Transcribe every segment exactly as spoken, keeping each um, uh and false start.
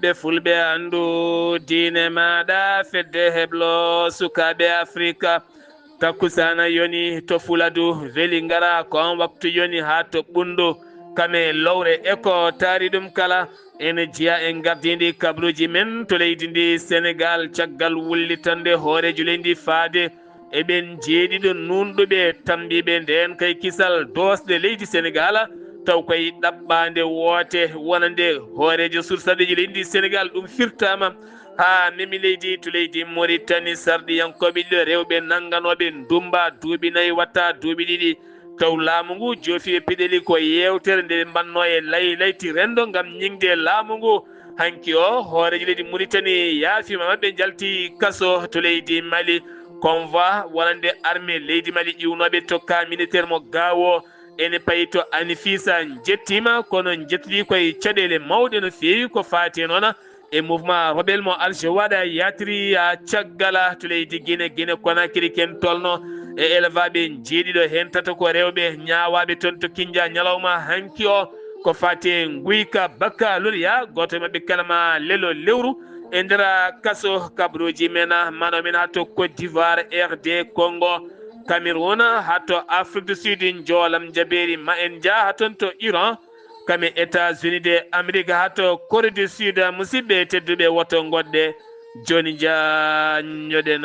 Ɓiɓɓe fulɓe anndu diine maaɗa, fedde heblo sukaaɓe Afrika. Takkusaana yoni to Fuladu, weli ngara ko on waktu yoni haa to Ɓunndu. Kame lowre e ko taari ɗum kala, ene jeya e ngardiindi kabruuji men to leydi ndi Senegaal, caggal wullitande hooreejo leydi faade e ɓen jeeɗiɗo nuunɗuɓe tammbiiɓe ndeen kay kisal doosde leydi Senegaal, taw koye ɗaɓɓaande woote wonande hooreejo sursaadeeji leydi Senegaal. Ɗum firtaama haa memi leydi to leydi Moritani, sarɗiyankooɓe ɗiɗo rewɓe nannganooɓe ndummba duuɓi nayi watta duuɓi ɗiɗi. Taw laamu ngu joofi e piɗeli ko yeewtere nde ɓe mbanno e laylayti renndo ngam ñiŋde laamu ngu. Hanki o, hooreejo leydi Muritani yaafiima maɓɓe, njalti kaso to leydi Mali. Convoi wonande armée leydi Mali iwnooɓe to camp militaire mo Gao ene payi to Anifisa, njettiima, kono njettii koye caɗeele mawɗe no feewi ko faati e noon e mouvement rebelle mo Alger waɗa yatiri a caggal to leydi Guinée, Guinée Conakry ken tolno e elevaaɓe jeeɗiɗo, heen tato ko rewɓe ñaawaaɓe toon to Kindia ñalawma hanki o. Ko faati e nguyka baccalauréat, gooto e maɓɓe kala ma lelo lewru e nder kaso. Kabruuji men, mano men haa to Côte d'Ivoire, R D Congo, Cameroun, haa to Afrique du Sud, njoolam jabeeri ma en njaa haa toon to Iran, kame États-Unis de Amérique haa to Corée du Sud. Musidɓe tedduɓe, woto ngoɗɗe, jooni njaññoɗen.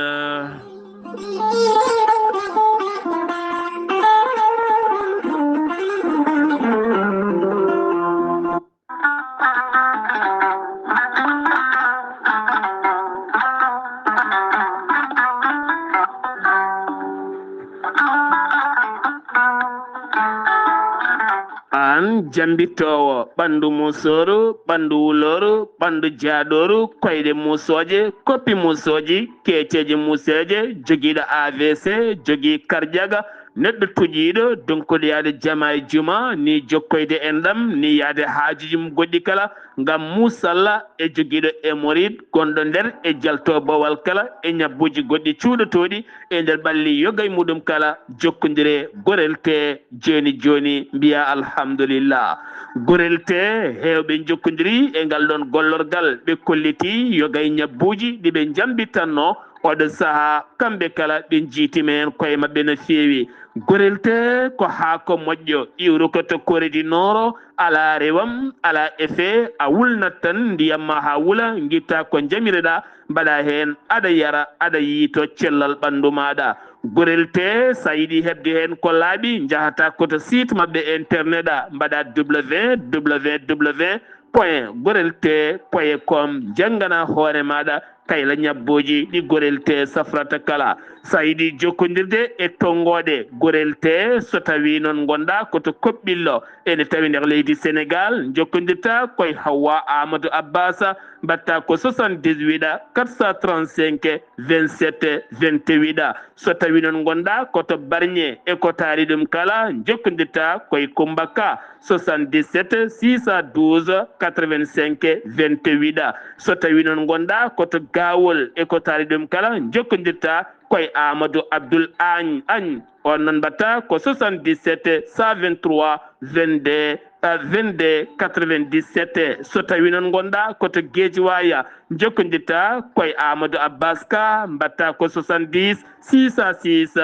Aan jambittoowo ɓanndu musooru, ɓanndu wulooru, ɓanndu jaaɗooru, koyɗe musooje, koppi musooji, keeceeje museeje, jogiiɗo A V C, jogii karjaga, neɗɗo tuƴiiɗo, donkuɗo yaade jama e juma, ni jokkoyde enɗam, ni yaade haajuuji mum goɗɗi kala, ngam musalla e jogiiɗo hémorroïde gonɗo nder e jalto bowal kala e ñabbuuji goɗɗi cuuɗotooɗi e nder ɓalli yoga e muɗum kala, jokkondire Gorel Tee jooni jooni, mbiya alhamdulillah. Gorel Tee heewɓe njokkondiri e ngal ɗon gollorgal, ɓe kolliti yoga e ñabbuuji ɗi ɓe njambitanno oɗo sahaa, kamɓe kala ɓe njiitima heen koye maɓɓe no feewi. Gorel Tee ko haako moƴƴo, iwru ko to Corée du Nord, alaa rewam, alaa effet, a wulnat tan ndiyam ma haa wula, ngitta ko njamireɗaa, mbaɗa heen, aɗa yara, aɗa yiyto cellal ɓanndu maaɗa. Gorel Tee, so a yiɗi heɓde heen ko laaɓi, njahata ko to site maɓɓe internet, a mbaɗa W W W point gorel tee point com, njanngana hoore maaɗa kayla ñabbuuji ɗi Gorel Tee safrata kala. So a yiɗi jokkondirde e tonngooɗe Gorel Tee, so tawii noon ngonɗaa ko to Koɓɓillo, ene tawi nder leydi Senegaal, njokkondirta koye Hawwa Amadou Abbas, mbaɗta ko soixante-dix-huit quatre cent trente-cinq vingt-sept vingt-huit. So tawii noon ngonɗaa ko to Barñe e ko taari ɗum kala, njokkondirta koye Kummba Ka, soixante-dix-sept six cent douze quatre-vingt-cinq vingt-huit. So tawii noon ngonɗaa ko to Gaawol e ko taari ɗum kala, njokkondirta koye Amadou Abdoul Agne. Agne. On noon mbaɗta ko soixante-dix-sept cent vingt-trois vingt-deux, euh, vingt-deux quatre-vingt-dix-sept. So tawii noon ngonɗaa ko to Guédiawaye, njokkondirta koye Amadou Abbas Ka, mbaɗta ko soixante-dix six cent six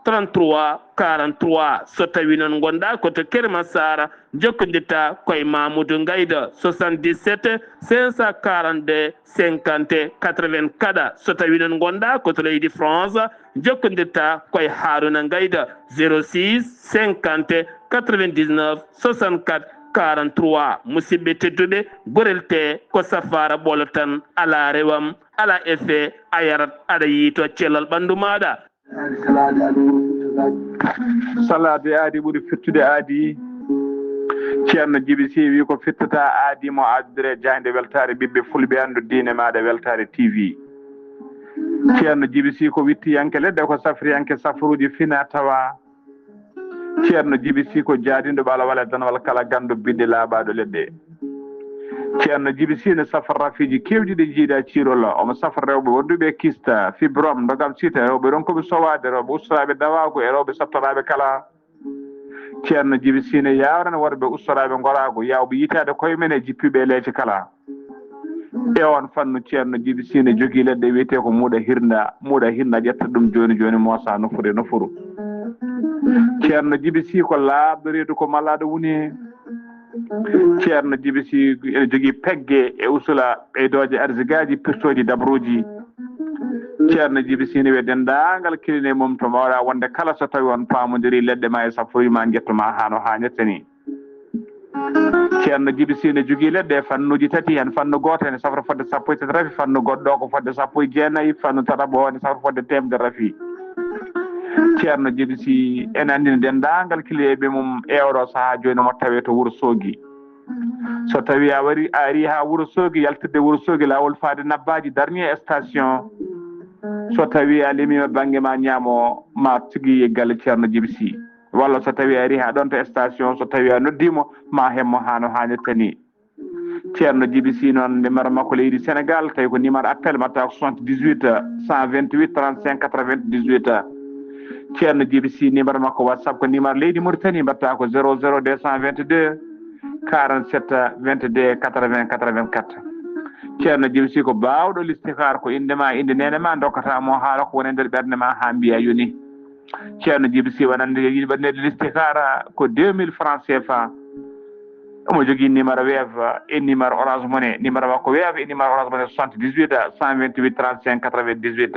trente-trois quarante-trois. So tawii noon ngonɗaa ko to Keur Massar, njokkondirta koye Mamoudou Ngayda, soixante-dix-sept cinq cent quarante-deux cinquante quatre-vingts. Kadi, so tawii noon ngonɗaa ko to leydi France, njokkondirta koye Harouna Ngayda, zéro six cinquante quatre-vingt-dix-neuf soixante-quatre quarante-trois. Musidɓe tedduɓe, Gorel Tee ko safaara ɓolo tan, alaa rewam, alaa effet, a yarat, aɗa yiyto cellal ɓanndu maaɗa. Salaade aadi ɓuri firtude aadi. Ceerno Jibi Sy wi ko firtata aadi mo aadudere jaaynde weltaare ɓiɓɓe fulɓe anndu diine maaɗa weltaare T V. Ceerno Jibi Sy ko wittiyanke leɗɗe, ko safriyanke safruuji fina tawa. Ceerno Jibi Sy ko jaadinɗo ɓalawal e danawal kala ganndo binndi laaɓaaɗo leɗɗe. Ceerno Jibi Sy ne safra rafiiji keewɗi ɗi jiidaa ciirol. Omo safra rewɓe wonduɓe kista, fibrome, ndogam sita, rewɓe ronkuɓe sowaade, rewɓe ustoraaɓe dawaagu e rewɓe sattoraaɓe kala. Ceerno Jibi Sy ne yaawrana worɓe ustoraaɓe ngoraagu, yaawɓe yitaade koye men e jippiiɓe e leece kala. E oon fannu, Ceerno Jibi Sii ne jogii leɗɗe wiyetee ko muuɗa hirnda. Muuɗa hirnda ƴetta ɗum jooni jooni, moosa nofuru e nofuru. Ceerno Jibi Sii ko laaɓɗo reedu, ko malaaɗo woni. Ceerno Jibi Sii ene jogii pegge e usula ɓeydooje arsigaaji, pirtooji, dabruuji. Ceerno Jibi Sii ne wiya denndaangal kiline mum to mbaawɗa wonde kala, so tawi on paamondirii leɗɗe ma e safruuji ma, njettu ma haa no haanirta ni. Ceerno Jibi Sii ne jogii leɗɗe e fannuuji tati, heen fannu gooto ene safra fodde sappo e tati rafi, fannu goɗɗo ko fodde sappo e jeenayi, fannu tataɓo ne safra fodde teemedere rafi. Ceerno Jibi Sii ene anndina denndaangal kiliyeeɓe mum e oɗo sahaa jooni mo tawee to Wuro Soogi. So tawii a wari, a arii haa Wuro Soogi, yaltirde Wuro Soogi, laawol faade Nabbaaji, dernier station. So tawii a limiima bannge ma ñaamo, ma tigi galle Ceerno Jibi Sii. Walla so tawii a arii haa ɗoon to station, so tawii a noddii mo, ma heɓ mo haa no haanirta ni. Ceerno Jibi Sii noon, numéro makko leydi Sénégal, tawi ko numéro appel, mbaɗta ko soixante-dix-huit, cent vingt-huit, trente-cinq, quatre-vingt-dix-huit. Ceerno Jibi Sii, numéro makko WhatsApp ko numéro leydi Mauritanie, mbaɗta ko zéro zéro deux cent vingt-deux, quarante-sept, vingt-deux, quatre-vingts, quatre-vingt-quatre. Ceerno Jibi Sii ko baawɗo listixaar, ko innde ma, innde neene ma, ndokkata mo haala ko woni e nder ɓernde ma haa mbiya yoni. Ceerno Jibi Sii wonande yiɗɓe neɗɗo listixaara ko deux mille francs C F A. Omo jogii numéro Wave e numéro Orange Money. Numéro makko Wave e numéro Orange Money, soixante-dix-huit, cent vingt-huit, trente-cinq, quatre-vingt-dix-huit.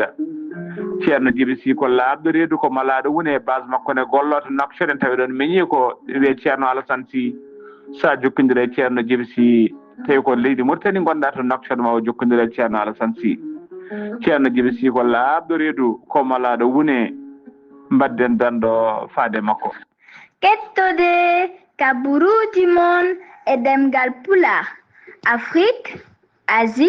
Ceerno Jibi Sii ko laaɓɗo reedu, ko malaaɗo woni e base makko ne, gollo to Nouakchott, en tawi ɗoon miñi ko wiyee Ceerno Alassane Sii. So a jokkondire e Ceerno Jibi Sii, tawi ko leydi Mauritanie ngonɗa to Nouakchott, ma o jokkondire e Ceerno Alassane Sii. Ceerno Jibi Sii ko laaɓɗo reedu, ko malaaɗo woni. Mbaɗden danɗo faade makko. Kettode kaburuuji mon e ɗemngal Pulaar, Afrik, Asie,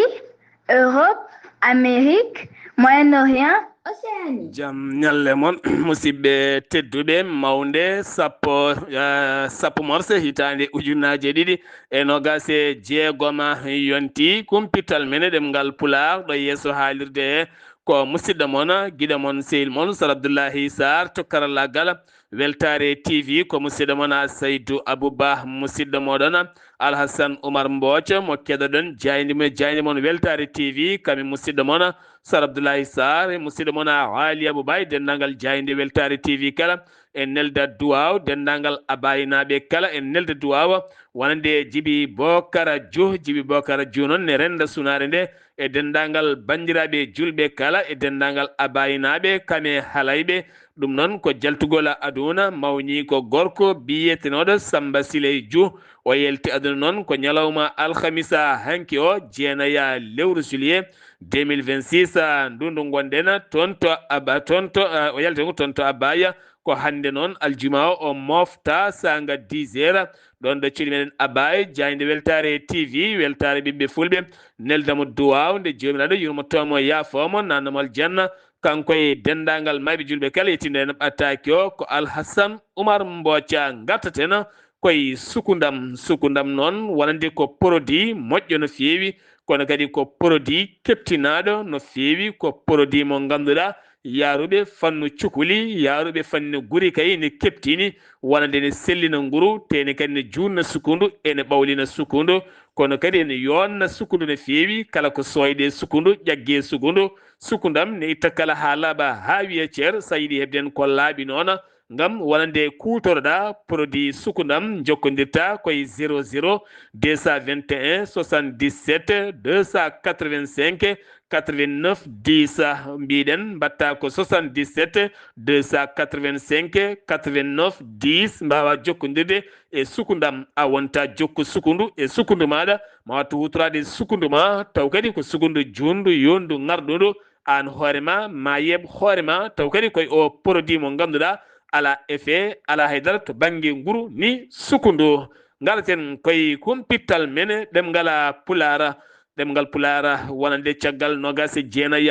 Europe, Amérique, Moyen-Orient, Océanie. Jam ñalle mon, musidɓe tedduɓe, mawnde sappo, eh, sappo morse hitaande ujunaaje ɗiɗi e noogaas e jeegom yonti. Kumpital men e ɗemngal Pulaar ɗo yeeso haalirde he ko musidɗo mon, giɗo mon, sehil mon, Sar Abdullahi Sarr to karallaagal. Weltaare T V ko musidɗo mon, a Saydu Abuba, musidɗo mooɗon, Alhassan Umar Mbooco, mo keɗoɗon, jaaynde mum e jaaynde mon Weltaare T V, kam e musidɗo mon, Sar Abdullahi Sarr, e musidɗo mon, a Ali Abuba, e denndaangal jaaynde Weltaare T V kala, e nelda duwaaw, denndaangal Abayinaaɓe kala, e nelda duwaaw, wonande Jibi Bokara Juh, Jibi Bokara Juh noon ne rennda sunaare nde, e denndaangal banndiraaɓe juulɓe kala, e denndaangal Abayinaaɓe, kam e halayɓe. Ɗum noon ko jaltugol aduna, mawni ko gorko biyetenooɗo Samba Siley Juh. O yalti aduna noon ko ñalawma alhamisa hanki o, jeenaya lewru juillet deux mille vingt-six, ah, ndu ndu ngonɗen, toon to Aba-, toon to, ah, o yalti ko toon to Abaya. Ko hannde noon aljuma o, o mofta saanga dix heures, ɗoon ɗo cuuɗi meɗen Abaya, jaaynde Weltaare T V, weltaare ɓiɓɓe fulɓe. Nelda mo duwaaw nde Joomiraaɗo yurmoto mo, yaafoo mo, naatna mo aljanna, kanko e denndaangal maayɓe juulɓe kala, e tinde en ɓattaaki o, ko Alhassan Umar Mbooca. Ngartaten koye Sukundam. Sukundam noon wonande ko produit moƴƴo no feewi, kono kadi ko produit keptinaaɗo no feewi, ko produit mo ngannduɗaa yaaruɓe fannu cukuli, yaaruɓe fannu guri kay ne keptini, wonande ne sellina nguru, te ne kadi ne juutna sukundu, ene ɓawlina sukundu, kono kadi ene yoonna sukundu no feewi, kala ko sooyɗe sukundu, ƴagge sukundu, sukundam ne itta kala haa laaɓa, haa wiya ceer, so a yiɗi heɓde heen ko laaɓi noon, ngam wonande kuutoroɗaa produit sukundam, njokkondirta koye zéro zéro deux cent vingt et un soixante-dix-sept deux cent quatre-vingt-cinq quatre-vingt-neuf dix, mbiɗen mbaɗta ko soixante-dix-sept deux cent quatre-vingt-cinq quatre-vingt-neuf dix, mbaawa jokkondirde e sukundam, a wonta jokku sukundu e sukundu maaɗa, ma wattu huutoraade sukundu ma, taw kadi ko sukundu juutndu, yooɗndu, ŋarɗundu, aan hoore ma, ma yeeɓ hoore ma, taw kadi koye o produit mo ngannduɗaa alaa effet, alaa hay dara to bannge nguru ni sukundu. Ngaraten koye kumpittal men ɗemngal Pulaar. Ɗemngal Pulaar wonande caggal noogaas e jeenayi,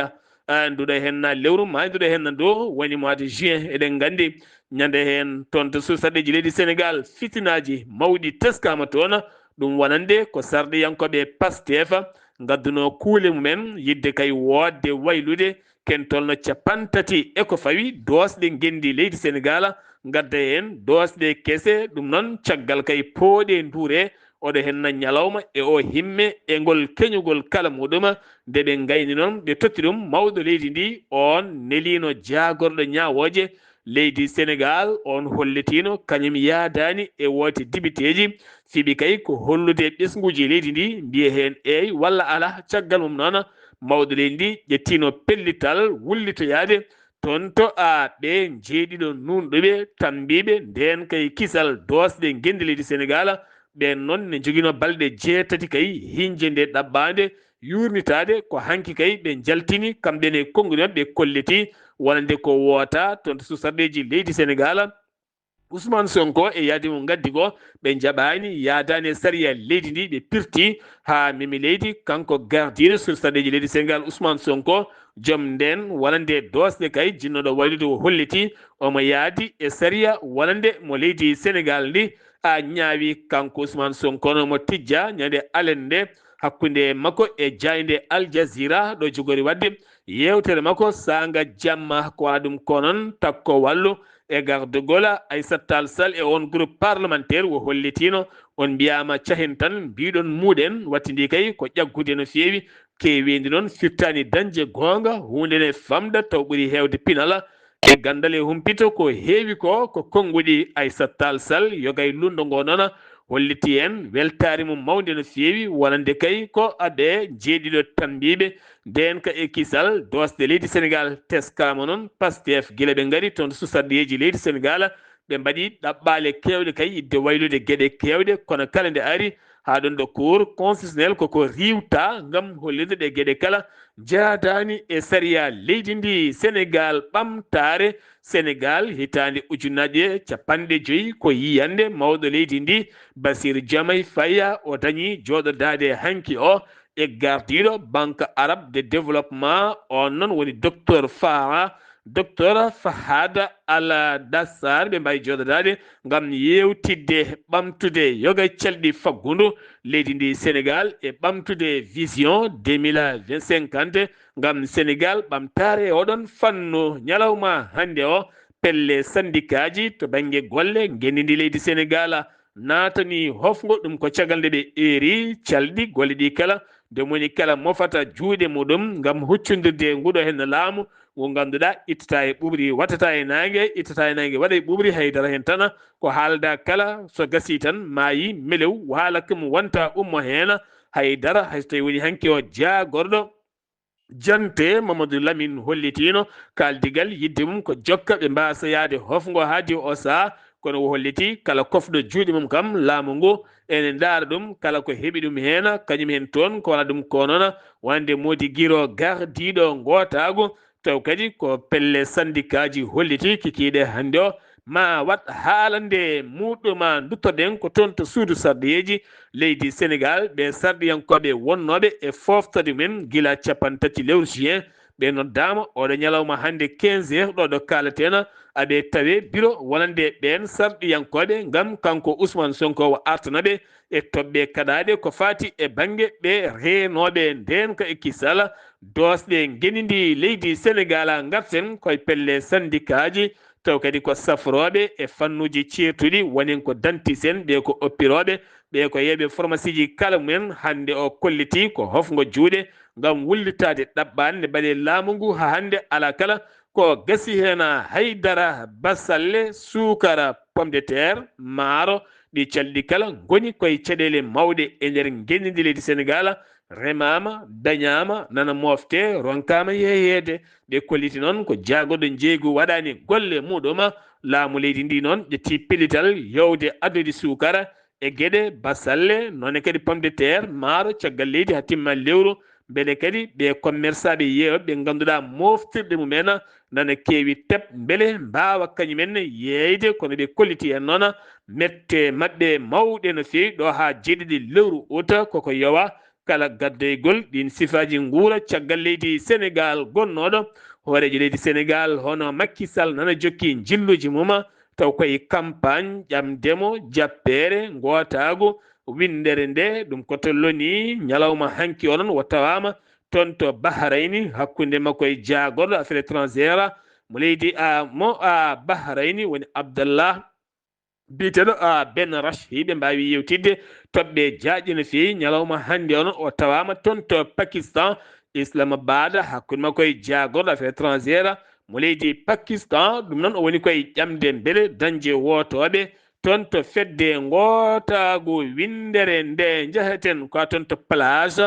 eh, nduɗo heen lewru maayi, nduɗo heen ndu woni mois de juin. Eɗen nganndi ñande heen toon to suusaɗeeji leydi Senegaal, fitinaaji mawɗi teskaama toon. Ɗum wonande ko sarɗiyankooɓe Pastef ngadduno kuule mumen yiɗde kay woodde waylude ken tolno capanɗe tati e ko fawi doosɗe ngenndi leydi Senegaal, ngadda heen doosɗe kese, ɗum noon caggal kay pooɗe nduure oɗo henna ñalawma e o himme e ngol keñugol kala muɗuma. Nde ɓe ngayni noon, ɓe totti ɗum mawɗo leydi ndi, on neliino jaagorɗo ñaawooje leydi Senegaal, on hollitiino kañum yaadaani e woote dibiteeji, fiɓi kay ko hollude ɓesnguuji leydi ndi, mbiye heen eey walla alaa. Caggal mum noon, mawɗo leydi ndi ƴettiino pellital wullitoyaade toon to a ɓe njeeɗiɗo nuunɗuɓe, tammbiiɓe ndeen kay kisal doosɗe ngenndi leydi Senegaal. Ɓeen noon ne njoginoo balɗe jeetati kay hiñde nde ɗaɓɓaande, yuurnitaade. Ko hanki kay ɓe njaltini, kamɓe ne konnguɗi maɓɓe kolliti wonande ko woota toon to suusarɗeeji leydi Senegaal. Ousmane Sonko e yaade mum ngaddi goo, ɓe njaɓaani, yaadaani e sariya leydi ndi, ɓe pirti haa memi leydi. Kanko gardiiɗo suusarɗeeji leydi Senegaal, Ousmane Sonko, joom ndeen wonande doosɗe kay jinnooɗo waylude o holliti omo yaadi e sariya wonande mo leydi Senegaal ndi. A ñaawi kanko Ousmane Sonko no mo tijja ñande alende hakkunde makko e jaaynde Al Jazeera, ɗo jogori waɗde yeewtere makko saanga jamma. Ko wona ɗum ko noon takko wallu e gardugol Aissata Tall Sall e on groupe parlementaire o hollitiino, on mbiyaama cahen tan mbiɗon muɗen, wattindi kay ko ƴaggude no feewi. Keeweendi noon firtaani dañde goonga, huunde ne famɗa taw ɓuri heewde pinal. E ganndal e humpito ko heewi ko, ko konnguɗi Aissata Tall Sall, yogay lunndo ngo noon, holliti en weltaare mum mawnde no feewi, wonande kay ko aɓe jeeɗiɗo tammbiiɓe ndeenka e kisal doosɗe leydi Senegaal. Teskaama noon Pastef gila ɓe ngari toon to suusarɗeeji leydi Senegaal, ɓe mbaɗi ɗaɓɓaale keewɗe kay yiɗde waylude geɗe keewɗe, kono kala nde ari haa ɗoon ɗo Cour constitutionnel koko riiwta ngam hollirde ɗe geɗe kala njaadaani e sariya leydi ndi. Senegaal, ɓamtaare Senegaal hitaande ujunnaaje capanɗe joyi ko yiyannde mawɗo leydi ndi, Bassirou Diomaye Faye, o dañi jooɗodaade hanki o e gardiiɗo Banque Arabe de Développement, on noon woni Docteur Farah, Docteur Fahad Al Dassar. Ɓe mbawi jooɗodaade ngam yeewtidde ɓamtude yoga calɗi faggundu leydi ndi Senegaal e ɓamtude vision deux mille vingt cinquante ngam Senegaal ɓamtaare e oɗon fannu. Ñalawma hannde o, pelle sandikaaji to bannge golle ngenndi ndi leydi Senegaal naatani hofngo. Ɗum ko caggal nde ɓe eeri calɗi golle ɗi kala, nde moni kala mofata juuɗe muɗum ngam huccondirde nguɗo heen laamu ngu ngannduɗaa ittata e ɓuɓri, wattata e naange, ittata e naange, waɗa e ɓuɓri, haydara heen tan. Ko haalda kala so gasi tan maayi melew, waala kam wonta ummo heen haydara, hay so tawi woni hanki o jaagorɗo Jante Mamadou Lamine hollitiino kaaldigal yidde mum ko jokka ɓe mbaasa yaade hofngo haa diwa o sahaa, kono o holliti kala kofɗo juuɗe mum kam laamu ngu ene ndaara ɗum, kala ko heɓi ɗum heen, kañum heen toon ko wona ɗum ko noon, wonande Mody Guiro gardiiɗo ngootaagu, taw kadi ko pelle sandikaaji holliti kikiiɗe hannde o, ma waɗ haalande muɗuma. Nduttoɗen ko toon to suudu sarɗiyeeji leydi Senegaal, ɓe sarɗiyankooɓe wonnooɓe e fooftaade men gila capanɗe tati lewru juin, ɓe noddaama oɗo ñalawma hannde quinze heures ɗo ɗo kaalaten, aɓe tawe biro wonande ɓeen sarɗiyankooɓe ngam kanko Ousmane Sonko o artana ɓe e toɓɓe kaɗaaɗe ko faati e bannge ɓe reenooɓe ndeenka e kisal doosɗe ngenndi leydi Senegaal. Ngarten koye pelle sandikaaji, taw kadi ko safrooɓe e fannuuji ceertuɗi, wonen ko dentiste en, ɓe ko oppirooɓe, ɓe ko yeeyɓe formasiiji kala mumen. Hannde o kolliti ko hofngo juuɗe ngam wullitaade ɗaɓɓaande nde mbaɗe laamu ngu haa hannde alaa kala ko gasi heen haydara. Basalle, suukara, pomme de terre, maaro, ɗi calɗi kala ngoni koye caɗeele mawɗe e nder ngenndi leydi Senegaal, remaama, dañaama, nana moofte, ronkaama yeeyeede. Ɓe kolliti noon ko jaagorɗo njeeygu waɗaani golle muɗuma. Laamu leydi ndi noon ƴetti pellital yowde addude suukara e geɗe basalle, noone kadi pomme de terre, maaro, caggal leydi haa timma lewru. Mbele kadi ɓe commerçaaɓe yeeyooɓe ɓe ngannduɗaa moftirɗe mumen nana keewi tep, mbele mbaawa kañumen yeeyde, kono ɓe kolliti en noon mette maɓɓe mawɗe no feewi ɗo haa jeeɗiɗi lewru uta koko yowa kala gaddoygol ɗiin sifaaji nguura caggal leydi Senegaal. Gonnooɗo hooreejo leydi Senegaal hono Macky Sall nana jokki njilluji mum, taw koye campagne ƴamdemo jappeere ngootaagu winndere nde. Ɗum ko to loni ñalawma hanki onon o tawaama toon to Bahrayni hakkunde makko e jaagorɗo affaire étrangère mo leydi a mo a Bahrayni woni Abdallah biyeteeɗo Ben Rashid, ɓe mbaawi yewtidde toɓɓe jaaƴe no feewi ñalawma hannde on. O tawaama toon to Pakistan, Islamabad, hakkunde makko e jaagorɗo affaire étrangère mo leydi Pakistan. Ɗum noon o woni koye ƴamde mbele dañde wootooɓe toon to fedde ngootaagu winndere nde njahaten ko toon to plage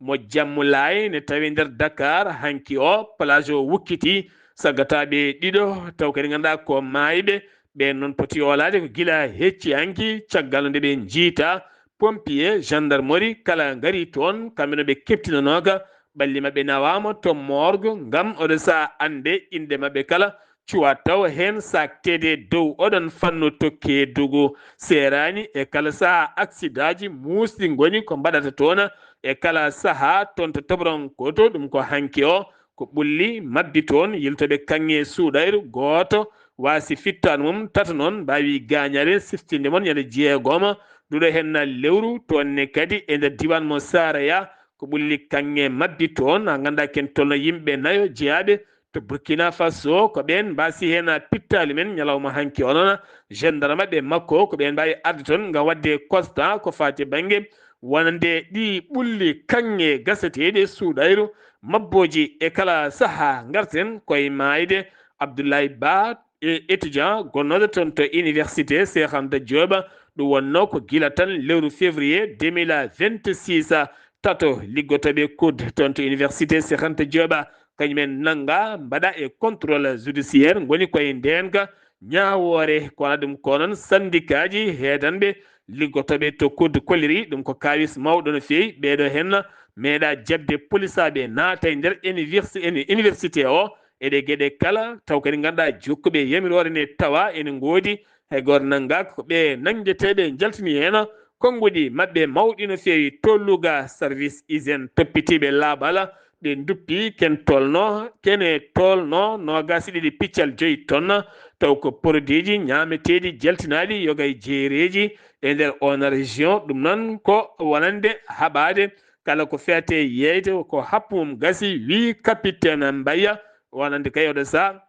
mo Jammulaay ne tawi nder Dakar. Hanki o plage o wukkiti saggataaɓe ɗiɗo taw kadi ngannduɗaa ko maayɓe. Ɓeen noon poti yoolaade ko gila hecci hanki caggal nde ɓe njiita pompier, gendarmerie kala ngari toon, kamɓe no ɓe keptinanooka. Ɓalli maɓɓe nawaama to morgue ngam oɗo saha annde inɗe maɓɓe kala. Cuwa taw heen sakteede dow oɗon fannu to Keedugu. Seeraani e kala saha aksidaaji muusɗi ngoni ko mbaɗata toon e kala saha toon to Tobronkoto. Ɗum ko hanki o ko ɓulli mabbi toon. Yiltooɓe kaŋŋe suuɗayru gooto waasi fittaandu mum, tato noon mbaawi gaañaade. Siftinde mon ñande jeegoma nduɗo henna lewru toon ne kadi e nder diiwaan mo Saraya ko ɓulli kaŋŋe mabbi toon. Ha ngannduɗaa ken tolno yimɓe nayo jeyaaɓe to Burkina Faso, ko ɓeen mbaasi heen pittaali men ñalawma hanki. Onon gendarme ɓe makko ko ɓeen mbaawi arde toon ngam waɗde constat ko faati bannge wonande ɗi ɓulli kaŋŋe gasateeɗi e suuɗayru mabbooji e kala saha. Ngarten koye maayde Abdoulaye Ba, e étudiant gonnooɗo toon to université Cheikh Anta Diop. Ɗum wonnoo ko gila tan lewru février deux mille vingt-six, tato liggotooɓe COUD toon to université Cheikh Anta Diop, kañumen nannga mbaɗa e contrôle judiciaire, ngoni koye ndeenka ñaawoore. Ko wona ɗum ko noon sandikaaji heedanɓe liggotooɓe to COUD kolliri ɗum ko kaawis mawɗo no feewi. Ɓeeɗo henna meeɗa jaɓde polisaaɓe naata e nder universi-, uni-, université o. E ɗe geɗe kala, taw kadi ngannduɗaa jokkuɓe yamiroore ne tawa ene ngoodi. Hay gooto nanngaaka ko ɓe nanngeteeɓe njaltini heen. Konnguɗi maɓɓe mawɗi no feewi to Louga, service hygiène toppitiiɓe laaɓal, ɓe nduppi ken tolno, kene tolno noogaas e ɗiɗi piccal joyi tonnes, taw ko produitji ñaameteeɗi jaltinaaɗi yoga e jeereeji e nder on région. Ɗum noon ko wonande haɓaade kala ko feete yeeyde ko happu mum gasi, wii capitaine Mbayya. Wonande kay oɗo saha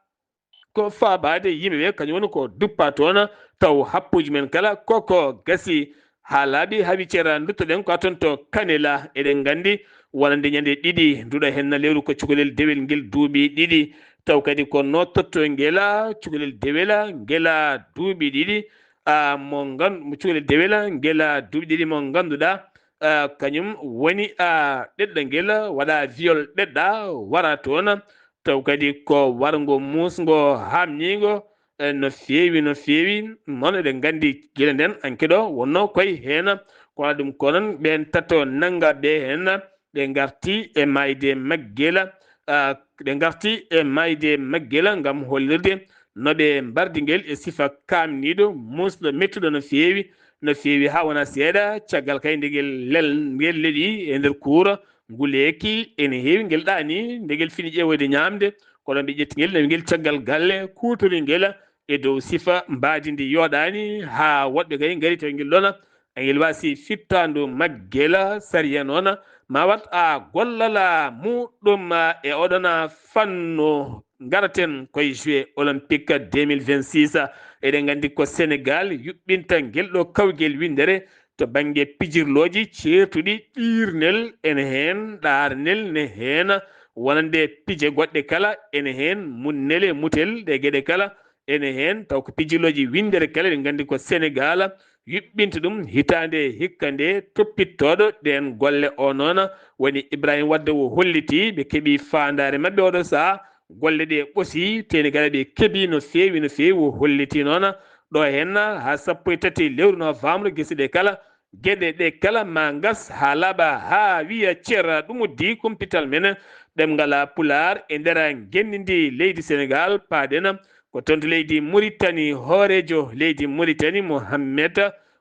ko faabaade yimɓe ɓe, kañum woni ko duppa toon, taw happuuji men kala koko gasi. Haa laaɓi, haa wi ceera, nduttoɗen ko toon to Kanela. Eɗen nganndi wonande ñande ɗiɗi nduɗo henna lewru ko cukalel dewel ngel duuɓi ɗiɗi. Taw kadi ko no totto ngela cukalel dewela ngela duuɓi ɗiɗi, a, mo ngan-, mo cukalel dewela ngela duuɓi ɗiɗi mo ngannduɗaa, a, kañum woni, a, ɗeɗɗo ngel waɗa viol ɗeɗɗa wara toon. Taw kadi ko warngo muusngo haamniingo, e, no feewi, no feewi. Noon eɗen nganndi gila nden anke ɗo wonnoo koye heen. Ko waɗa ɗum ko noon ɓeen tato nannga ɓe heen, ɓe ngarti e maayde maggela, a, ɓe ngarti e maayde maggela ngam hollirde no ɓe mbardi ngel e sifa kaamniiɗo, muusɗo, mettuɗo no feewi, no feewi haa wona seeɗa. Caggal kay nde ngel lel-, ngel leeli e nder kuura, nguleeki ene heewi, ngel ɗaani nde ngel fini ƴeewoyde ñaamde, kono ɓe ƴetti ngel, nawi ngel caggal galle, kuutori ngel e dow sifa mbaadi ndi yooɗaani, haa woɗɓe kay ngari tawi ngel ɗoon, ngel waasi fittaandu maggel. Sariya noon ma waɗ a gollala muɗum e oɗon fannu. Ngaraten koye Jeux Olympique deux mille vingt-six. Eɗen nganndi ko Senegal yuɓɓinta ngel ɗo kawgel winndere to bannge pijirlooji ceertuɗi, ɗiirnel ene heen, ɗaarnel ne heen, wonande pije goɗɗe kala ene heen, munnel e mutel, ɗe geɗe kala ene heen. Taw ko pijirlooji winndere kala, eɗen nganndi ko Senegal yuɓɓinta ɗum hitaande hikka nde. Toppittooɗo ɗeen golle o noon woni Ibrahima Wadde, o holliti ɓe keɓi faandaare maɓɓe oɗo saha. Golle ɗe ɓosi, teni kala ɓe keɓi no feewi, no feewi, o holliti noon. Ɗo heen haa sappo e tati lewru novembre, gese ɗe kala, geɗe ɗe kala ma ngas haa laaɓa, haa wiya ceera. Ɗum uddi kumpital men ɗemngal Pulaar e nder ngenndi ndi leydi Senegal. Paaɗen ko toon to leydi Muritani, hooreejo leydi Muritani, Mohammed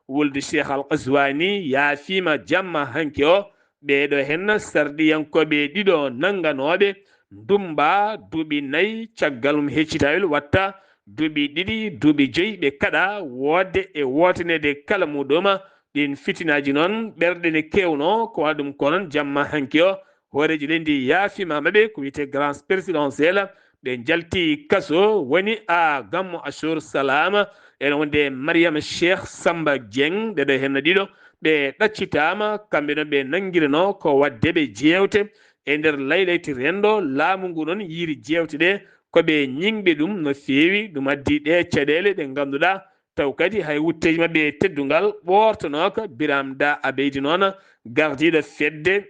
Wuld Cheikh Al Qazwani, yaafiima jamma hanki o. Ɓeeɗo heen sarɗiyankooɓe ɗiɗo nannganooɓe ndummba duuɓi nayi, caggal mum heccitaawel watta duuɓi ɗiɗi, duuɓi joyi, ɓe kaɗa woodde e wootaneede kala muɗum. Ɗiin fitinaaji noon, ɓerɗe ne keewno, ko waɗa ɗum ko noon jamma hanki o, hooreejo leydi yaafiima maɓɓe, ko wiyetee grâce présidentielle, Ɓe njalti kaso woni a gammo Asur Salama, ene wonde Mariama Cheikh Samba Dieng, ɓeɗo henna ɗiɗo. Ɓe ɗaccitaama, kamɓe noon ɓe nanngiranoo ko waɗde ɓe jeewte e nder laylayti renndo. Laamu ngu noon yiiri jeewte ɗe ko ɓe ñiŋɓe ɗum no feewi. Ɗum addi ɗe caɗeele ɗe ngannduɗaa taw kadi hay wutteeji maɓɓe e teddungal ɓoortonooka. Biram Da Abeydi noon gardiiɗo fedde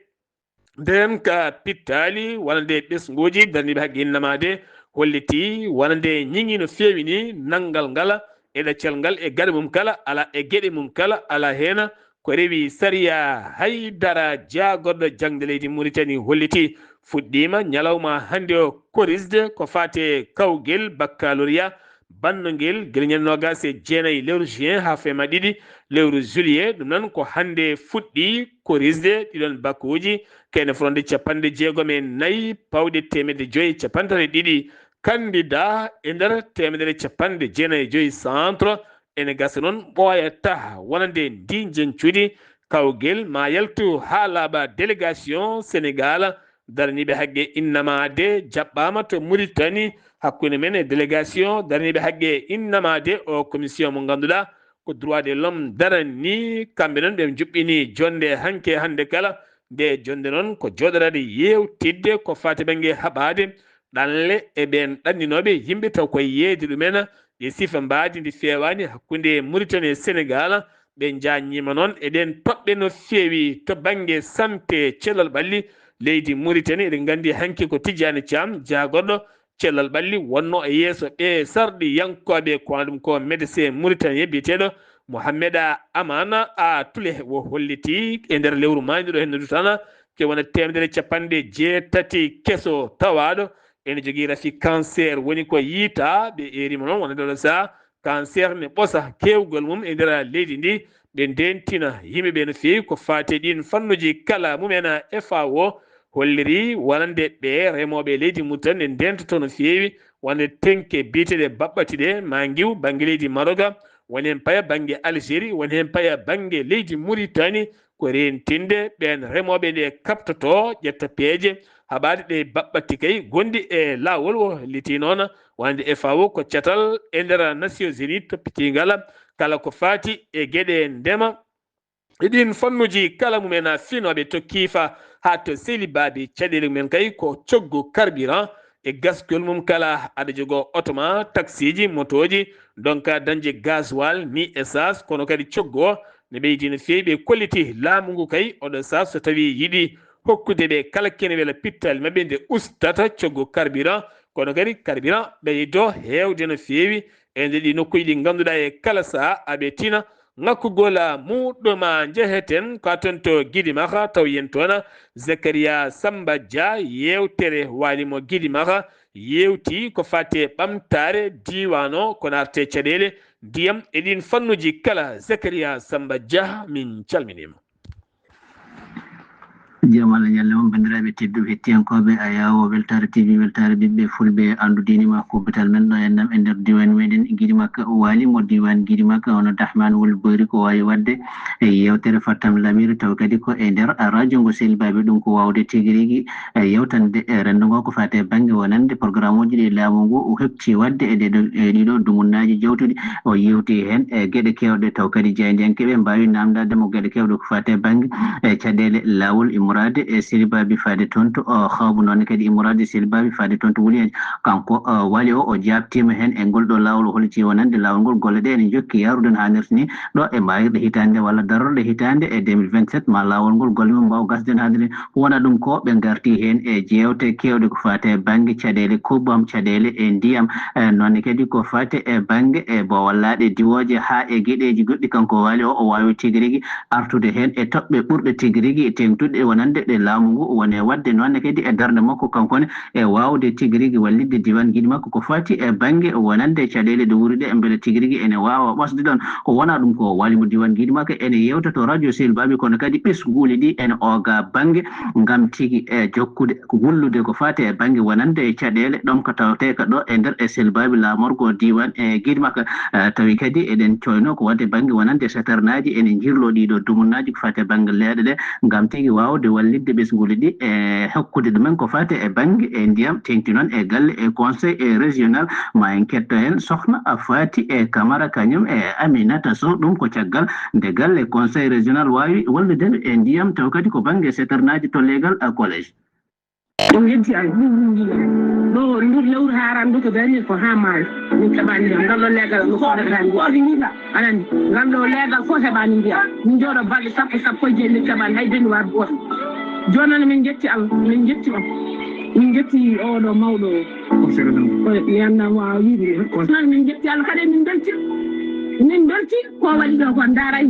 ndeen ka pittaali wonande ɓesnguuji darniiɓe haqqe innamaade hollitii wonande ñiŋi no feewi ni nanngal ngal e ɗaccal ngal e gaɗa mum kala ala e geɗe mum kala ala heen ko rewi sariya. Hay dara jaagorɗo jaŋde leydi Muritani hollitii fuɗɗiima ñalawma hannde o korisde ko faate kawgel bakkaloriya bannogel gila ñande noogaas e jeenayi lewru juin haa fema ɗiɗi lewru juillet. Ɗum noon ko hannde fuɗɗi korisde ɗiɗon bakkuuji kene fronde capanɗe jeegom e nayi pawɗe teemedde joyi e capanɗe tati e ɗiɗi kandida e nder teemedere capanɗe jeenayi e joyi centre. Ene gasa noon ɓooya taha wonande ndi njeñcudi kawgel ma yaltu haa laaɓa délégation Sénégal daraniiɓe haqqe innamaade jaɓɓaama to Muritani hakkunde men e délégation daraniiɓe haqqe innamaade o commission mo ngannduɗaa ko droit de l'homme darani. Kamɓe noon ɓe njuɓɓini jonnde hanke hannde kala. Nde jonnde noon ko jooɗoraade yeewtidde ko faati bannge haɓaade ɗanle e ɓeen ɗanninooɓe yimɓe taw koye yeeyde ɗumen e sifa mbaadi ndi feewaani hakkunde Muritani e Senegaal. Ɓe njaññiima noon e ɗeen toɓɓe no feewi to bannge sante cellal ɓalli leydi Muritani. Eɗen nganndi hanki ko Tijjaani Caam jaagorɗo cellal ɓalli wonnoo e yeeso ɓee sarɗiyankooɓe ko ɗum ko médecin Muritani biyeteeɗo Mohammeda Amana a Tule o hollitii e nder lewru maayndo ɗo heen no dutana ke wona teemedere capanɗe jeetati keso tawaaɗo ene jogii rafi cancer woni ko yiita. Ɓe eeriima noon wonande oɗo saha cancer ne ɓosa keewgol mum e nder leydi ndi. Ɓe ndeentina yimɓe ɓe no feewi ko faati e ɗiin fannuuji kala mumen. F A O holliri wonande ɓe remooɓe leydi Muritani ne ndeentoto no feewi wonande tenke biyeteeɗe baɓɓati ɗe ma ngiw bannge leydi Maroga woni heen paya bannge Algérie woni heen paya bannge leydi Muritani. Ko reentinde ɓeen remooɓe nde kaɓtotoo ƴetta peeje haɓaade ɗe baɓɓatti kay gonɗi e laawol o liti noon wonande F A O ko catal e nder Nations Unies toppitiingal kala ko faati e geɗe ndema e ɗiin fannuuji kala mumen. Finooɓe tokkiifa haa to seli baabi caɗeele mumen kay ko coggu carburant e gaskol mum kala aɗa jogoo oto ma taksiiji motooji donka dañde gasoil ni essence kono kadi coggu o ne ɓeydi no feewi. Ɓe kolliti laamu ngu kay oɗo saha so tawii yiɗi hokkude ɓe kala kene wela pittaali maɓɓe nde ustata coggu carburant kono kadi carburant ɓeydo heewde no feewi e nder ɗi nokkuuji ɗi ngannduɗaa e kala saha aɓe tina ŋakkugol muɗɗuma. Njeheten ko ton to Gidimaka taw yen toon Zakaria Samba Dia yeewtere waali mo Gidimaka yeewti ko faati e ɓamtaare diiwaan o ko naate caɗeele ndiyam e ɗiin fannuuji kala. Zakaria Samba Dia min calminiima. Jam Allah ñalle on banndiraaɓe tedduɓe hettiyankooɓe Ayawo Weltaare T V Weltaare ɓiɓɓe fulɓe anndudinima kubbital men ɗo ennam e nder diwan meɗen Gidimakka waali mo diwan Gidimakka hono Dahman wol boyri ko waawi waɗde e yeewtere Fattam Lamiri taw kadi ko e nder radio ngo selbaaɓe ɗum ko waawde tigi rigi e yewtande e renndo ngo ko faati e bannge wonande programme uji ɗi laamu ngu hepti waɗde e ɗeɗo e ɗiɗo dumunnaaji jawtuɗi o yewti heen e geɗe keewɗe taw kadi jaayndiyankeeɓe mbaawi naamndaade mo geɗe keewɗe ko faati e bannge e caɗeele laawol immorade e selbaaɓe faade toon to o hawbu noon kadi immorade selbaaɓe faade toon to wuli heen kanko waali o o jaabtiima heen e ngol ɗo laawol o holliti wonande laawol ngol golle ɗe ene njokki yaarude no haanirta ni ɗo e mbaayirɗe hitaande walla darorɗe hitaande e deux mille vingt-sept ma laawol ngol golle mum mbaaw gasde no haanirta ni wona ɗum ko ɓe ngarti heen e jeewte keewɗe ko faati e bannge caɗeele kubbam caɗeele e ndiyam e noone kadi ko faati e bannge e boowal laaɗe diwooje haa e geɗeeji goɗɗi kanko waali o o waawi tigi rigi artude heen e toɓɓe ɓurɗe tigi rigi teeŋtuɗe wonande ɗe laamu ngu woni e waɗde noone kadi e darnde makko kanko ne e waawde tigi rigi wallitde diwan giɗi makko ko faati e bannge wonande caɗeele ɗe wuri ɗe mbele tigi rigi ene waawa ɓosde ɗon ko wona ɗum ko waali mo diwan giɗi makko ene yewta to radio selbaaɓe kono kadi ɓesnguuli ɗi ene ooga bannge ngam tigi e jokkude wullude ko faati e bannge wonande e caɗeele ɗon ko tawteeka ɗo e nder e selbaaɓe laamorgo diwan e giɗi makko tawi kadi eɗen coyno ko waɗde bannge wonande saternaaji ene njirlo ɗiɗo dumunnaaji ko faati e bannge leeɗe ɗe ngam tigi waawde wallitde ɓesnguuli ɗi e hokkude ɗumen ko faati e bannge e ndiyam, teeŋti noon e galle e conseil e régional. Ma en ketto heen sohna a faati e Camara, kañum e Aminata Sow, ɗum ko caggal nde galle conseil régional waawi wallude e ndiyam, taw kadi ko bannge citernaaji to leegal a collège. Ɗum yeddi Allah. Ɗo ndur lewru haran ɗo to dani ko ha maayo. Min keɓani ndiyam. Ngal ɗo leegal no ko heɓani ndiyam. Anani, ngal ɗo leegal fof heɓani ndiyam. Min jooɗo balɗe sappo, sappo e jeeɗi, min keɓani hay bennde war gooto. Jooni noon min jetti Allah, min jetti on. Min jetti oɗo mawɗo o. Ko mi anndaa mo a wiide. Noon min jetti Allah kadi min belti. Min belti ko waɗi ɗo ko ndaray.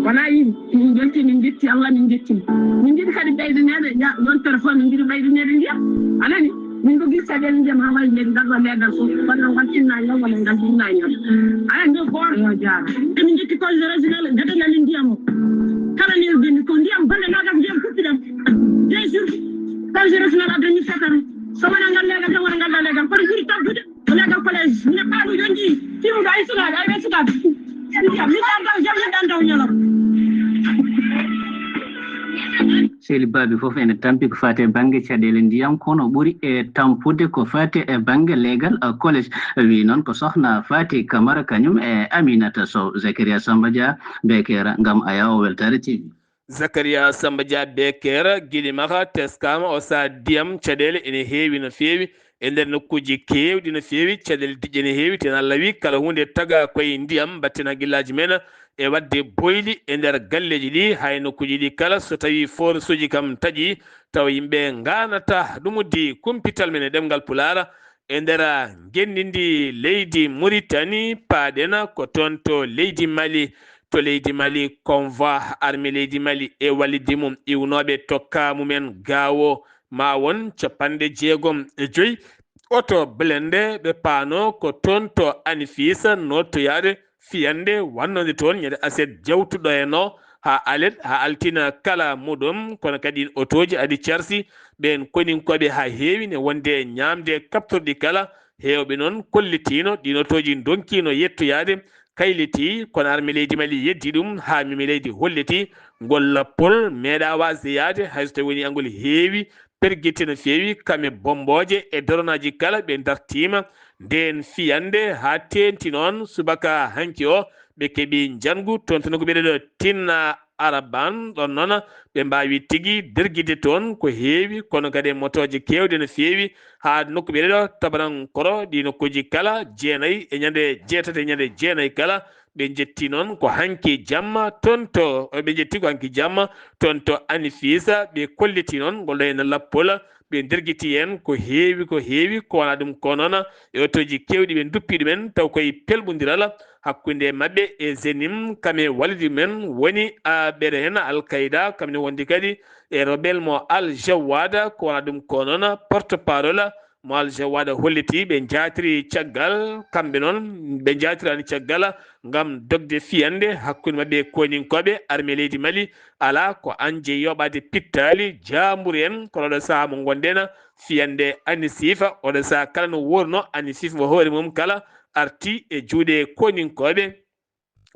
Wona yim. Min belti, min jetti Allah, min jetti. Min jiɗi kadi ɓeydaneede, ya, yontere fof min jiɗi ɓeydaneede ndiyam. Anani? Min ko gis caɗeele ndiyam haa wayi leydi ngal ɗo leegal fof. Kono noon ngal tinnaani noon, wona ngal tinnaani noon. Anani? Yo jaara. Emin jetti conseil régional gadanal ndiyam o. Kala lewru ndenndi ko ndiyam balɗe noogas ndiyam kuppiɗam. Bien sûr, conseil régional adda min fetal. So wonaa ngal leegal tan, wona ngal ɗo leegal. Kono ɓuri tabbude. Leegal collège, mine paaɗo yonji, tiwɗo ay sukaaɓe, ay ɓe sukaaɓe. Ndiyam, min ɗan taw jam, min ɗan taw ñalawma. Sehli Baabi fof ene tampi ko faati e bannge caɗeele ndiyam, kono ɓuri e tampude ko faati e bannge leegal, eh, collège. Wi noon ko sohna Faati Kamara, kañum e Aminata Sow. Zakaria Samba Dia, Bekera, ngam Ayawo Weltaare T V. Zakaria Samba Dia Beker, Gilimaka, teskaama o sahaa ndiyam, caɗeele ene heewi no feewi e nder nokkuuji keewɗi no feewi, caɗeele diƴƴe ene heewi, tee Allah wi kala huunde taga koye ndiyam, mbatten hakkillaaji men e waɗde boyli e nder galleeji ɗi, hay nokkuuji ɗi kala, so tawii forage uji kam taƴii, tawa yimɓe ngaanata. Ɗum uddi kumpital men e ɗemngal Pulaar, e nder ngenndi ndi leydi Muritani, paaɗen ko toon to leydi Mali. To leydi Mali, convoi armée leydi Mali e wallitde mum iwnooɓe tokka mumen gaawo, ma won capanɗe jeegom e joy oto blende ɓe paano ko toon to Anifisa nottoyaade fiyande wannode toon ñande aset jawtuɗo en o, haa alet, haa altina kala muɗum. Kono kadi otooji adi carsi ɓeen koninkooɓe haa heewi ne wonde ñaamde kaɓtorɗi kala. Heewɓe noon kollitiino ɗiin otooji ndonkiino yettoyaade, kayliti, kono arme leydi Mali yeddi ɗum haa mimi leydi holliti ngol lappol meeɗa waasde yahde, hay so tawii woni angol heewi pergitte no feewi, kame bommbooje e doronaaji kala ɓe dartiima ndeen fiyande haa teeŋti noon subaka hanki o ɓe keɓi njanngu toon to nokku biyeteeɗo Tinna Araban. Ɗoon noon ɓe mbaawi tigi dergide toon ko heewi, kono kadi e motooje keewɗe no feewi haa nokku biyeteeɗo Tabarankoro, ɗii nokkuuji kala jeenayi e ñande jeetati e ñande jeenayi kala. Ɓe njetti noon ko hanki jamma toon to, ɓe njetti ko hanki jamma toon to Anifisa, ɓe kolliti noon ngol ɗo heen lappol, ɓe ndergiti heen ko heewi, ko heewi, ko wonaa ɗum ko noon e otooji keewɗi ɓe nduppi ɗumen, taw koye pelɓondiral hakkunde maɓɓe e Zenim, kam e wallidi men woni a ɓere heen Al Qaeda, kam ne wondi kadi e rebel mo Al Jawada, ko wonaa ɗum ko noon porte-parole mo Al Jawada holliti, ɓe njaatiri caggal, kamɓe noon ɓe njaatirani caggal ngam dogde fiyande hakkunde maɓɓe e koninkooɓe arme leydi Mali. Alaa ko an jeyi yoɓaade pittaali jaamburu en, kono oɗo sahaa mo ngonɗen fiyande Anisifa, oɗo sahaa kala no wuurno Anisifa mo hoore mum kala arti e juuɗe koninkooɓe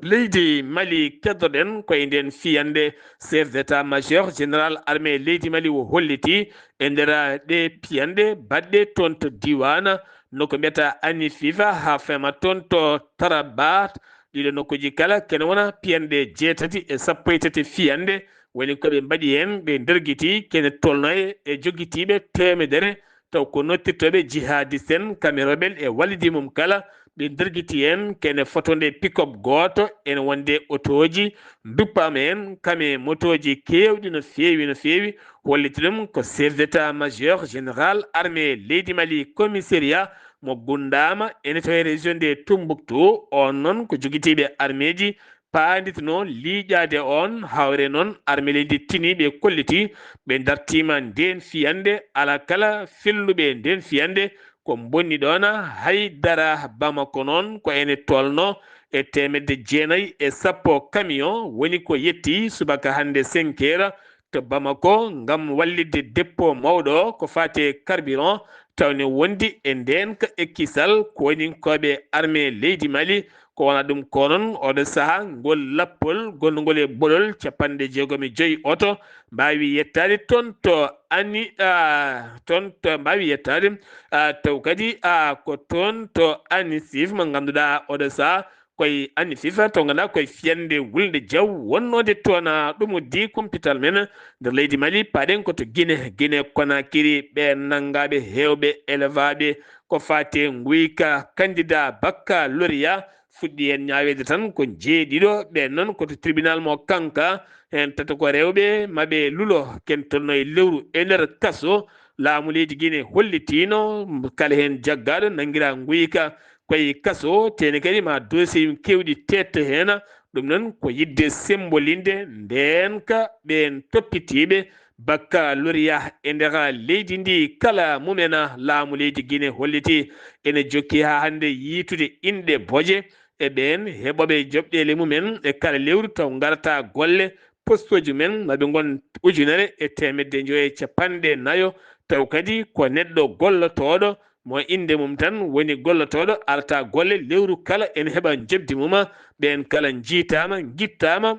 leydi Mali. Keddoɗen ko e nden fiyande chef d'état-major général armée leydi Mali o holliti e nder ɗe piyanɗe baɗɗe toon to diiwaan nokku mbiyata Anififa haa fema toon to Tarabat. Ɗiɗo nokkuuji kala kene wona piyanɗe jeetati e sappo e tati fiyande woni ko ɓe mbaɗi heen, ɓe ndergiti kene tolnoye e jogitiiɓe teemedere taw ko nottirtooɓe jihadiste en, kam e rebel e wallidi mum kala, ɓe ndergiti heen kene fotode pick-up gooto, ene wonde otooji nduppaama heen, kam e motooji keewɗi no feewi, no feewi. Holliti ɗum ko chef d'état-major général armée leydi Mali, commissariat mo Gundama, ene tawi région de Tombouctou. On noon ko jogitiiɓe armeeji paanditno liiƴaade on, hawre noon arme leydi tini ɓe kolliti, ɓe dartiima ndeen fiyande, alaa kala felluɓe ndeen fiyande ko mbonni ɗoon. Hay dara Bamako noon ko ene tolno e teemedde jeenayi e sappo camion woni ko yetti subaka hannde cinq heures to Bamako ngam wallitde dépôt mawɗo ko faati e carburant tawne wondi e ndeenka e kisal koninkooɓe armée leydi Mali. Ko wona ɗum ko noon oɗo sahaa ngol lappol gonɗungol e bolol capanɗe jeegom e joyi oto mbaawi yettaade toon to ani, ah, toon to mbaawi yettaade, ah, taw kadi, ah, ko toon to anisif mo ngannduɗaa oɗo sahaa koye anisif to ngannduɗaa koye fiyande wulde jaw wonnode toon, ah, ɗum uddi kumpital men nder leydi Mali. Paɗen ko to Gine, Gine Konakiri, ɓe nanngaaɓe heewɓe elevaaɓe ko faati e nguyka candidat baccalauréat fuɗɗi heen ñaaweede tan ko jeeɗiɗo. Ɓeen noon ko to tribunal mo Kanka, heen tato ko rewɓe, maɓe lulo ken tolno e lewru e nder kaso. Laamu leydi Gine hollitiino kala heen jaggaaɗo nanngiraa nguyka koye kaso, teene kadi ma dossier yum keewɗi teetto heen. Ɗum noon ko yiɗde sembolinde ndeenka ɓeen toppitiiɓe baccalauréat e nder leydi ndi kala mumen. Laamu leydi Gine holliti ene jokki haa hannde yiytude inɗe boje e ɓeen heɓooɓe joɓɗeele mumen e kala lewru taw ngarata golle postooji mumen maɓe ngon ujunere e teemedde njoyo e capanɗe nayo, taw kadi ko neɗɗo gollotooɗo mo innde mum tan woni gollotooɗo arata golle lewru kala ene heɓa njoɓdi mum. Ɓeen kala njiitaama, ngittaama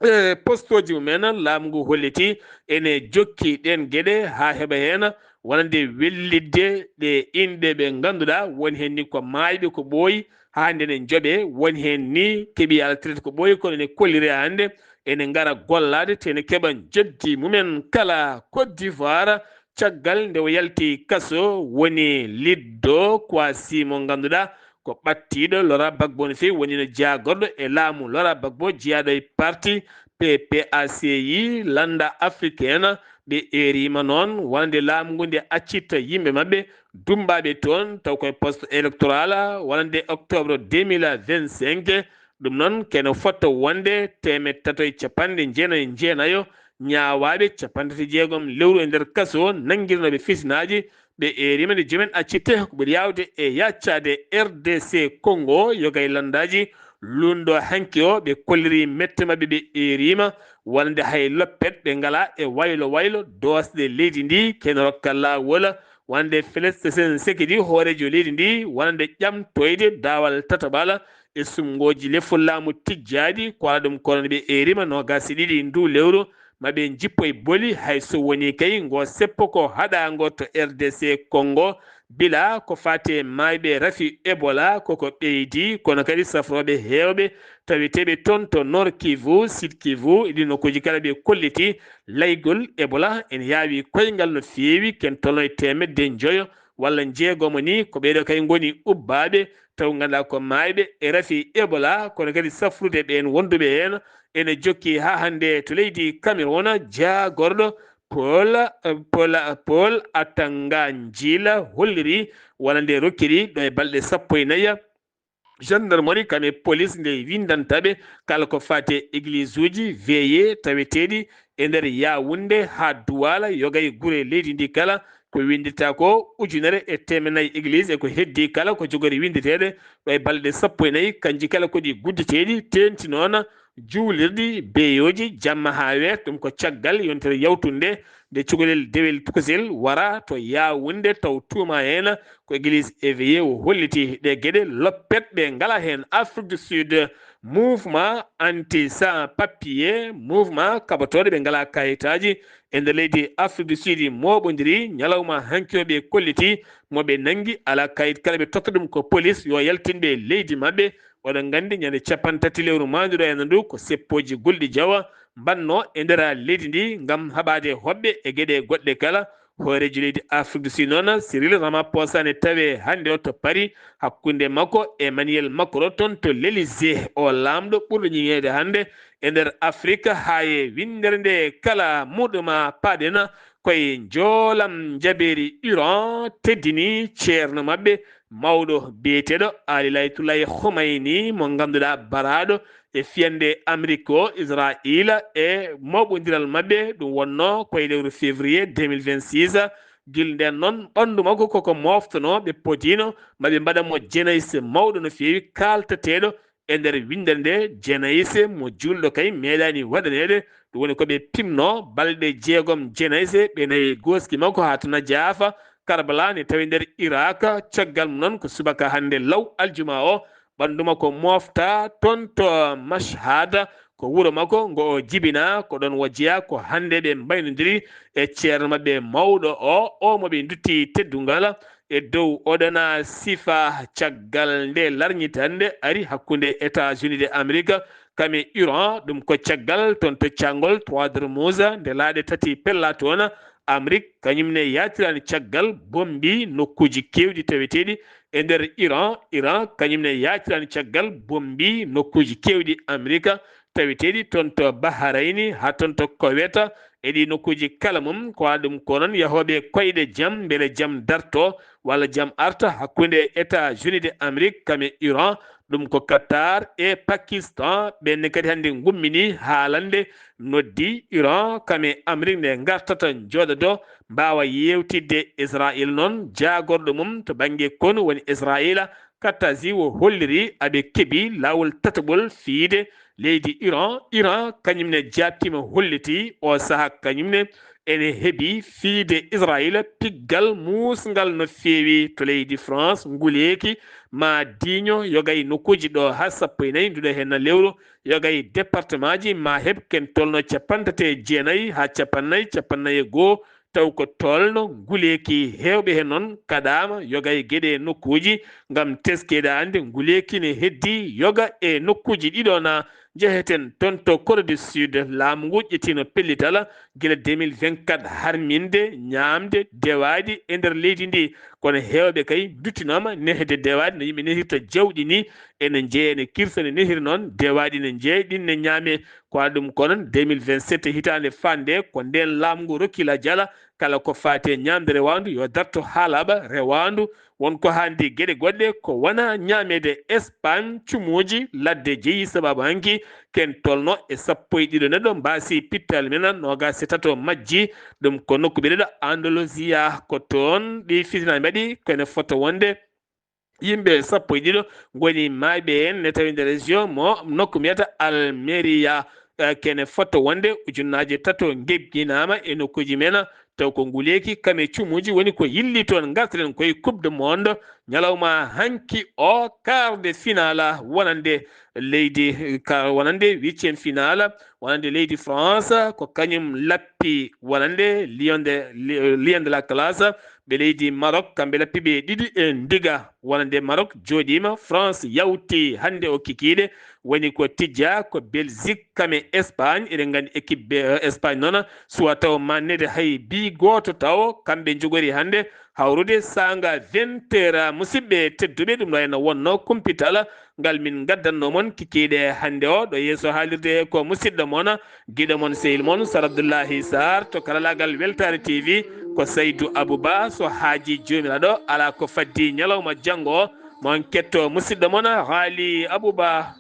e postooji mumen. Laamu ngu holliti ene jokki ɗeen geɗe haa heɓa heen wonande wellitde ɗe inɗe ɓe ngannduɗaa woni heen ni ko maayɓe ko ɓooyi haa nde ne njoɓe, woni heen ni keɓi altraite ko ɓooyi kono ene kolliri hannde ene ngara gollaade te ene keɓa njoɓdi mumen kala. Côte d'Ivoire, caggal nde o yalti kaso woni liddo Kouassi mo ngannduɗaa ko ɓattiiɗo Laurent Gbagbo no feewi, wonino jaagorɗo e laamu Laurent Gbagbo jeyaaɗo e parti P P A C I, lannda africaine. Ɓe eeriima noon wonande laamu ngu nde accitta yimɓe maɓɓe dummbaaɓe toon taw koye poste électoral wonande octobre deux mille vingt-cinq. Ɗum noon kene fotto wonde teemeɗɗe tato e capanɗe jeenayo e jeenayo ñaawaaɓe capanɗe tati e jeegom lewru e nder kaso nanngirnooɓe fitinaaji. Ɓe eeriima nde joomen accitte ko ɓuri yaawde e yaccaade R D C Congo yoga e lanndaaji. Lundo hanki o ɓe kolliri mette maɓɓe, ɓe eeriima wonande hay loppet ɓe ngalaa e waylo waylo doosɗe leydi ndi kene rokka laawol wonande Félix Tshisekedi hooreejo leydi ndi wonande ƴamtoyde daawal tataɓal e sumngooji lefol laamu tijjaaɗi. Ko alaa ɗum kono ɓe eeriima noogaas e ɗiɗi nduu lewru maɓe njippoy boli hay so wonii kay ngo seppo ko haɗaango to R D C Congo. Bila ko faati e maayɓe rafi Ebola koko ɓeydi kono kadi safrooɓe heewɓe taweteeɓe toon to Nord Kivu, Sud Kivu, e ɗii nokkuuji kala ɓe kolliti laygol Ebola ene yaawi koyngal no feewi ken tolno e teemedde njoyo walla njeegomo ni ko ɓeeɗo kay ngoni ubbaaɓe taw ngannduɗaa ko maayɓe e rafi Ebola kono kadi safrude ɓeen wonduɓe heen ene jokki haa hannde to leydi Cameroun. Jaagorɗo Paul, Paul, Paul Atanga Njila holliri walla nde rokkiri ɗo e balɗe sappo e nayi gendarmerie kam e police nde winndanta ɓe kala ko faati e église uji veillée taweteeɗi e nder Yaoundé haa Douala yoga e gure leydi ndi kala. Ko winndita ko ujunere e teemeɗɗe nayi église e ko heddii kala ko jogori winnditeede ɗo e balɗe sappo e nayi, kanji kala ko ɗi guddeteeɗi teenti noon juulirɗi beeyooji jamma haa weer. Ɗum ko caggal yontere yawtunde nde cukalel dewel pukusel wara to Yaoundé taw tuuma heen ko église éveillé o holliti ɗe geɗe loppet ɓe ngala heen. Afrique du Sud, mouvement anti sans papier, mouvement kaɓotooɗo ɓe ngala kayitaaji e nder leydi Afrique du Sud mooɓondiri ñalawma hanki o ɓe kolliti mo ɓe nanngi alaa kayit kala ɓe totta ɗum ko police yo yaltin ɓe leydi maɓɓe. Oɗon nganndi ñande capanɗe tati lewru maanduɗo ene ndu ko seppooji gulɗi jawa mbanno e nder leydi ndi ngam haɓaade hoɓɓe e geɗe goɗɗe kala. Hooreejo leydi Afrique du Sud noon Cyril Ramaphosa ne tawe hannde o to Paris hakkunde makko e Emmanuel Macron toon to l'Elysée. O laamɗo ɓurɗo ñiŋeede hannde e nder Afrique haa e winndere nde kala muɗuma paɗen koye njoolam njabeeri Iran teddini ceerno maɓɓe mawɗo biyeteeɗo Ali Laytullahi Khomeini mo ngannduɗaa baraaɗo e fiyande Amrik o Israayiila e mawɓondiral maɓɓe ɗum wonnoo koye lewru février deux mille vingt-six. Gila ndeen noon ɓanndu makko koko mooftonoo ɓe podiino maɓe mbaɗa mo jenayse mawɗo no feewi kaaltateeɗo e nder winndere nde jenayse mo juulɗo kay meeɗaani waɗaneede. Ɗum woni ko ɓe pimnoo balɗe jeegom jenayse ɓe nayi gooski makko haa tana jaafa Karbala ne tawi nder Irak. Caggal mum noon ko subaka hannde law aljuma o, ɓanndu makko mofta toon to Mashhad, ko wuro makko ngo o jibina, ko ɗoon o jeyaa, ko hannde ɓe mbaynodiri e ceerno maɓɓe mawɗo o, o mo ɓe ndutti teddungal e dow oɗona sifa. Caggal nde larñitannde ari hakkunde États-Unis de Amérique kam e Iran, ɗum ko caggal toon to caangol trois d'Ormuz, nde laaɗe tati pella toon, Amérique kañum ne yaatirani caggal bommbi nokkuuji keewɗi taweteeɗi e nder Iran. Iran kañum ne yaatirani caggal bommbi nokkuuji keewɗi Amérique taweteeɗi toon to Bahrayni haa toon to Koweta. E ɗi nokkuuji kala mum, ko waɗa ɗum ko noon yahooɓe koyɗe jam, mbele jam darto walla jam arta hakkunde États-Unis de Amérique kam e Iran. Ɗum ko Qatar e Pakistan, ɓen ne kadi hannde ngummini haalande, noddi Iran kam e Amérique nde ngartata njooɗodo, mbaawa yeewtidde Israayiila noon. Jaagorɗo mum to bannge konu woni Israayiila, Qattazi, o holliri aɓe keɓi laawol tataɓol fiyde leydi Iran. Iran kañum ne jaabtiima, holliti o sahaa kañum ne ene heɓi fiyde Israayiila piggal muusngal no feewi to leydi France. Nguleeki ma diiño yoga e nokkuuji ɗo haa sappo e nayi nduɗo heen lewru, yoga e département ji ma heɓ ken tolno capanɗe tati e jeenayi haa cappannayi, cappannayi e goo, taw ko tolno nguleeki. Heewɓe heen noon kaɗaama yoga e geɗe e nokkuuji ngam teskeede, annde nguleeki ne heddii yoga e nokkuuji ɗiɗo na. Njeheten toon to Corée du Sud, laamu ngu ƴettiino pellital gila deux mille vingt-quatre harminde ñaamde dewaaɗi e nder leydi ndi. Kono heewɓe kay nduttinooma nehde dewaaɗi no yimɓe nehirta jawɗi ni, ene njeeya, ene kirsa, ene nehiri noon dewaaɗi, ene njeeya ɗin ne ñaame. Ko waɗa ɗum ko noon deux mille vingt-sept, hitaande faande, ko ndeen laamu ngu rokki lajal kala ko faati e ñaamde rewaandu yo darto haalaɓa rewaandu. Won ko haandi geɗe goɗɗe ko wona ñaameede. Espagne, cumuuji ladde jeyi sababu hanki ken tolno e sappo e ɗiɗo neɗɗo mbaasi pittaali men, noogaas e tato majji. Ɗum ko nokku biyeteeɗo Andalusia, ko toon ɗi fitina mbaɗi, ko ene fota wonde yimɓe sappo e ɗiɗo ngoni maayɓe heen, ne tawi nder région mo nokku mbiyata Almeria. Eh, kene fota wonde ujunnaaje tato ngegginaama e nokkuuji men, taw ko nguleeki kam e cumuuji woni ko yilli toon. Ngartiren koye Coupe du Monde, ñalawma hanki o, quart de finale wonande leydi, ka wonande huitième finale wonande leydi France, ko kañum lappi wonande Lion de, Lion de la Classe, ɓe leydi Maroc, kamɓe lappi ɓe ɗiɗi e ndiga. Wonande Maroc jooɗiima, France yawti hannde o kikiiɗe, woni ko tijja ko Belgique kam e Espagne. Eɗen nganndi équipe be, eh, Espagne noon suwa taw mannede hay bi gooto taw. Kamɓe njogori hannde hawrude saanga vingt heures. Musidɓe tedduɓe, ɗum ɗo ene wonno kumpital ngal min ngaddanno mon kikiiɗe hannde o. Ɗo yeeso haalirde ko musidɗo mon, giɗo mon, sehil mon, Sar Abdullahi Sarr, to karalaagal Weltaare T V, ko Saydu Abouba. So haaji Joomiraaɗo, alaa ko faddi ñalawma janngo o, mon ketto musidɗo mon, Haali Abouba.